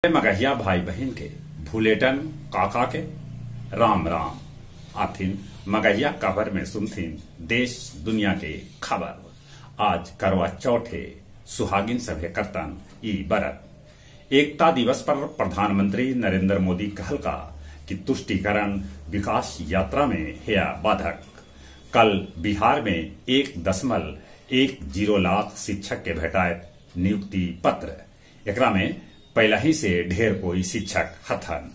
मगहिया भाई बहन के भूलेटन काका के राम राम। आथिन मगहिया खबर में सुनथिन देश दुनिया के खबर। आज करवा चौथ है, सुहागिन सभे करतन ई बरत। एकता दिवस पर प्रधानमंत्री नरेंद्र मोदी कहलका कि तुष्टिकरण विकास यात्रा में है बाधक। कल बिहार में 1.10 लाख शिक्षक के भेटाए नियुक्ति पत्र। एकरा में पहले ही से ढेर कोई शिक्षक हथन।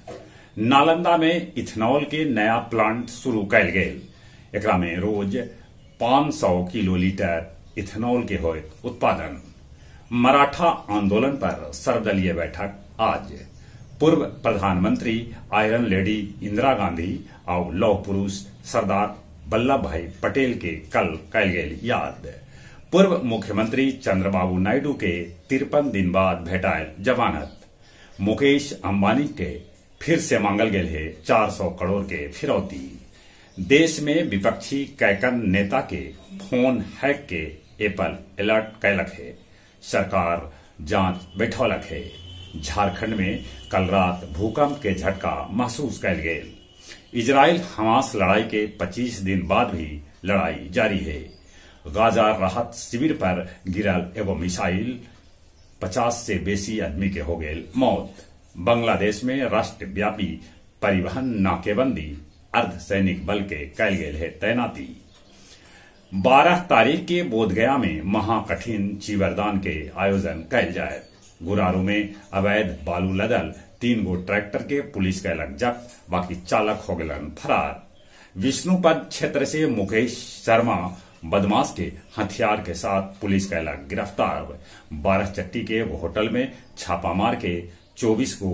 नालंदा में इथेनॉल के नया प्लांट शुरू कैल गेल। एकरा में रोज 500 किलो लीटर इथेनॉल के होयत उत्पादन। मराठा आंदोलन पर सर्वदलीय बैठक आज। पूर्व प्रधानमंत्री आयरन लेडी इंदिरा गांधी और लौह पुरुष सरदार वल्लभ भाई पटेल के कल कैल गेल याद। पूर्व मुख्यमंत्री चंद्रबाबू नायडू के 53 दिन बाद भेटायल जमानत। मुकेश अंबानी के फिर से मांगल गेल है 400 करोड़ के फिरौती। देश में विपक्षी कैकन नेता के फोन हैक के एप्पल अलर्ट कैलक है। सरकार जांच बैठौलक है। झारखंड में कल रात भूकंप के झटका महसूस कैल गेल। इजराइल हमास लड़ाई के 25 दिन बाद भी लड़ाई जारी है। गाजा राहत शिविर पर गिरल एगो मिसाइल, 50 से बेसी आदमी के हो गेल मौत। बांग्लादेश में राष्ट्रव्यापी परिवहन नाकेबंदी, अर्धसैनिक बल के कैल गेल है तैनाती। 12 तारीख के बोधगया में महाकठिन चीवरदान के आयोजन कैल जाए। गुरारू में अवैध बालू लदल 3 गो ट्रैक्टर के पुलिस कैलक जब्त, बाकी चालक हो गलन फरार। विष्णुपद क्षेत्र से मुकेश शर्मा बदमाश के हथियार के साथ पुलिस कैलक गिरफ्तार। 12 चट्टी के होटल में छापा मार के 24 को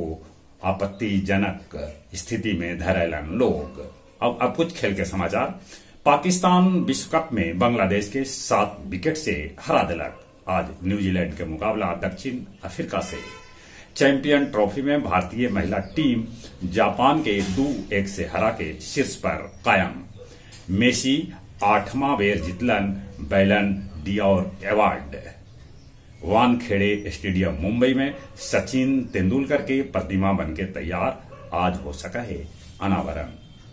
आपत्तिजनक स्थिति में धरैलन लोग। अब कुछ खेल के समाचार। पाकिस्तान विश्व कप में बांग्लादेश के 7 विकेट से हरा दिलक। आज न्यूजीलैंड के मुकाबला दक्षिण अफ्रीका से। चैंपियन ट्रॉफी में भारतीय महिला टीम जापान के 2-1 से हरा के शीर्ष पर कायम। मेसी 8वां बेर जितलन Ballon d'Or award. Wankhede stadium Mumbai में सचिन तेंदुलकर के प्रतिमा बनके तैयार, आज हो सका है अनावरण।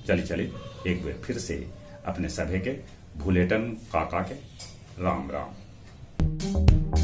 चले चले एक बार फिर से अपने सभे के भूलेटन काका के राम राम।